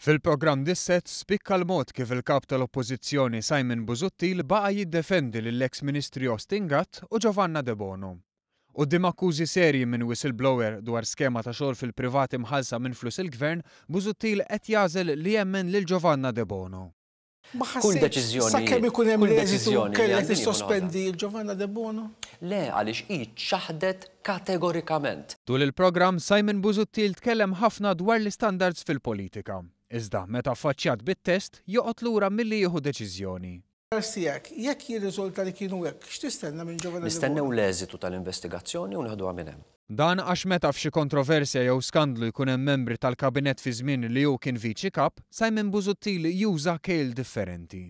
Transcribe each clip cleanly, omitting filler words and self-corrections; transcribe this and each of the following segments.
Fil-programm Dissett spikka l-mod kif il-Kap tal-Oppożizzjoni Simon Busuttil baqa' jiddefendi lill-eks Ministri Austin Gatt u Giovanna Debono. Quddiem akkużi serji minn whistleblower dwar skema ta' xogħol fil-privat imħallsa minn flus il-Gvern, Busuttil qed jagħżel li jemmen lil Giovanna Debono. Ma Kull ħassejtx deċiżjoni, sakemm ikun hemm kull l-eżitu deċiżjoni li kellek għandi nieħu noħodha. tissospendi 'l Giovanna Debono? Le, għaliex hi ċaħdet kategorikament. Tul il-programm, Simon Busuttil tkellem ħafna dwar l-istandards fil-politika. Iżda, meta affaċċjat bit-test, joqgħod lura milli jieħu deċiżjoni. Każ tiegħek, jekk jirriżulta li kienu hekk, x'tistenna minn Giovanna Nistennew Debono? l-eżitu tal-investigazzjoni u neħduha minn hemm. Dan għax meta f'xi kontroversja jew skandlu jkun hemm membri tal-Kabinett fi żmien li hu kien Viċi Kap, Simon Busuttil juża kejl differenti.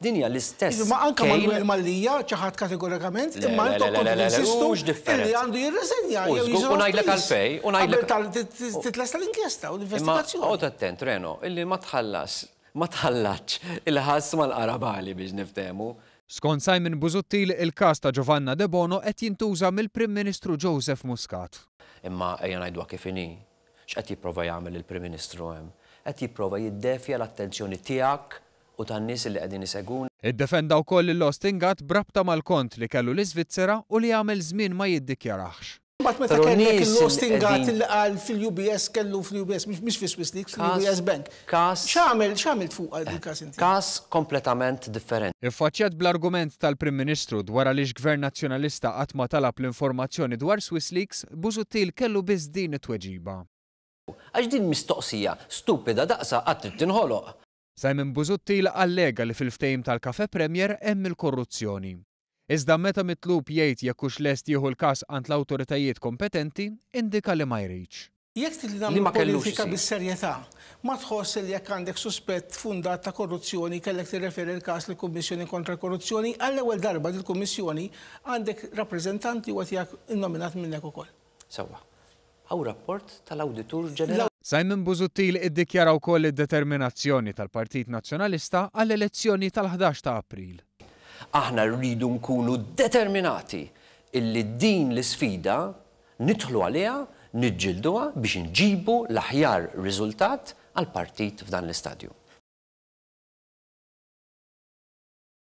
Din hija l-istess Jiġifieri ma anke kejl. Manuel Mallia ċaħad kategorikament Le, imma le, intom le, le, kontu le, le, tinsistu hux illi differenti. għandu jirriżenja U jew żgur, jiġi u ngħidlek sospiż għalfejn, u ngħidlek. qabel titlesta l-inkjesta u Imma l-investigazzjoni. oqgħod attent, Reno, illi ma tħallas, ma tħallatx il-ħass mal-qarabagħli biex niftehmu. Skont Simon Busuttil, il-każ ta' Giovanna Debono qed jintuża mill-Prim Ministru Joseph Muscat. Imma ejja ngħiduha kif inhi, x'qed jipprova jagħmel il-Prim Ministru hemm? Qed jipprova jiddevja l-attenzjoni tiegħek u tan-nies li qegħdin isegwuna. Iddefenda wkoll lil Austin Gatt b'rabta mal-kont li kellu l-Iżvizzera u li għamel żmien ma jiddikjarahx. Imbagħad meta Però kellek nies li il-Austin Gatt qegħdin. li qal fil-UBS kellu fl-UBS mhux fi Swiss Leaks, Każ, fil-UBS Bank. każ. X'għamel x'għamilt fuqha dil-każ inti? Każ kompletament differenti. Iffaċċjat bl-argument tal-Prim Ministru dwar għaliex Gvern Nazzjonalista qatt ma talab l-informazzjoni dwar Swiss Leaks, Busuttil kellu biss din it-tweġiba. Għax din mistoqsija stupida daqsha qatt trid tinħoloq. Simon Busuttil allega li fil-ftehim tal-Cafè Premier hemm il-korruzzjoni. Iżda meta mitlub jgħid jekk hux lest jieħu l-każ għand l-awtoritajiet kompetenti, indika li ma jridx. Jekk trid li Li nagħmlu ma kellux politika isir. bis-serjetà, ma tħoss li jekk għandek suspett fondat ta' korruzzjoni kellek tirreferi l-każ lill-Kummissjoni kontra l-Korruzzjoni? Għall-ewwel darba dil-Kummissjoni għandek rappreżentant li huwa tiegħek innominat minnek ukoll. Sewwa. Hawn rapport tal-Awditur Ġenerali. Simon Busuttil iddikjara wkoll id-determinazzjoni tal-Partit Nazzjonalista għall-elezzjoni tal-11 ta' April. Aħna rridu nkunu determinati illi din l-isfida nidħlu għaliha, niġġilduha biex inġibu l-aħjar riżultat għall-partit f'dan l-istadju.